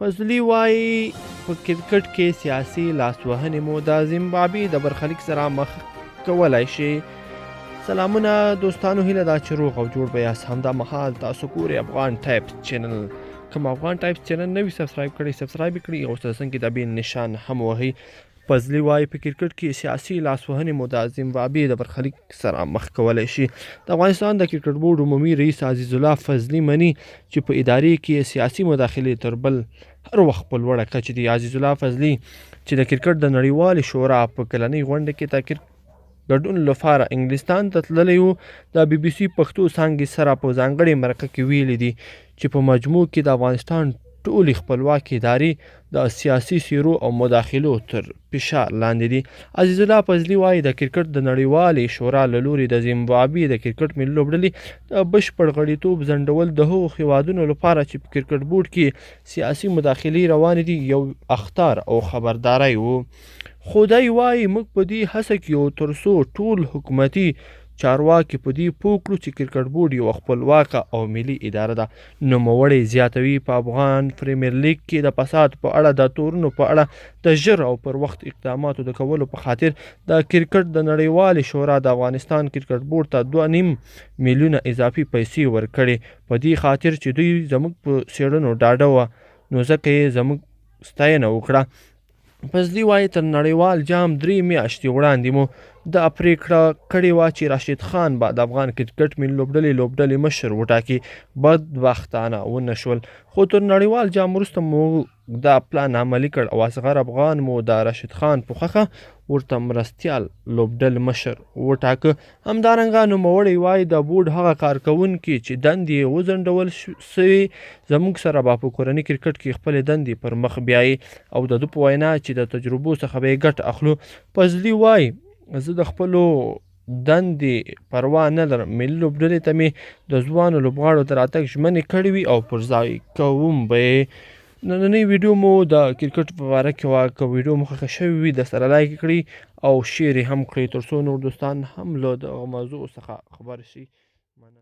فضلي وايي، په کرکټ کې سیاسي لاسوهنې مو د زیمبابوې د برخلیک سره مخ کولای شي. سلامونه دوستانو، هیله ده چې روغ او جوړ به یاست. همدا مهال تاسو ګورئ افغان ټایپس چینل. کوم افغان ټایپس چینل نوی سبسکرایب کړئ، سبسکرایب کړئ او ترڅنګ د بیل نشان هم وهئ. فضلي وايي، په کرکټ کې سیاسي لاسوهنې مو د زیمبابوې د برخلیک سره مخ کولی شي. د افغانستان د کرکټ بورډ عمومي رئیس عزیزالله فضلي مني چې په ادارې کې سیاسي مداخلې تر بل هر وخت په لوړه کچه دي. عزیزالله فضلي چې د کرکټ د نړیوالې شورا په کلنۍ غونډه کې د ګډون لپاره انګلستان ته تللی و، د بي بي سي پښتو څانګې سره په ځانګړې مرکه کې ویلي دي چې په مجموع کې د افغانستان ټولې خپلواکې ادارې د سیاسي څېرو او مداخلو تر فشار لاندې دي. عزیزالله فضلي وايي، د کرکټ د نړیوالې شورا له لوري د زیمبابوې د کرکټ ملي لوبډلې د بشپړ غړیتوب ځنډول د هغو هېوادونو لپاره چې په کرکټ بورډ کې سیاسي مداخلې روانې دي، یو اخطار او خبرداری و. خو دی وايي، موږ په دې هڅه کې یو تر څو ټول حکومتي چارواکي په دې پوه کړو چې کرکټ بورډ یوه خپلواکه او ملي اداره ده. نوموړی زیاتوي، په افغان پریمیر لیګ کې د فساد په اړه د تورونو په اړه د ژر او پر وخت اقداماتو د کولو په خاطر د کرکټ د نړیوالې شورا د افغانستان کرکټ بورډ ته 2.5 میلیونه اضافي پیسې ورکړې، په دې خاطر چې دوی زموږ په څېړنو ډاډه وه، نو ځکه یې زموږ ستاینه وکړه. فضلي وايي، تر نړیوال جام 3 میاشتې وړاندې مو دا پرېکړه کړې وه چې راشد خان به د افغان کرکټ ملي لوبډلې مشر وټاکي، بدبختانه ونه شول، خو تر نړیوال جام وروسته مو دا پلان عملي کړ او اصغر افغان مو د راشد خان په خوښه ورته مرستیال لوبډل مشر وټاکه. همدارنګه نوموړی وايي، د بورډ هغه کارکوونکي چې دندې یې وځنډول سوې، زموږ سره به په کورني کرکټ کې خپلې دندې پر مخ بیایي او د ده په وینا چې د تجربو څخه به یې ګټه اخلو. فضلي وايي، زه د خپلو دندې پروا نه لرم، ملي لوبډلې ته مې د ځوانو لوبغاړو د راتګ ژمنې کړې وي او پر ځای کوم به یې. نننۍ ویډیو مو د کرکټ په باره کې وه. که ویډیو مو خوښه شوې وي، د سره لایک کړئ او شیر یې هم کړئ، تر څو نور دوستان هم له دغه موضوع څخه خبر شي. مننه.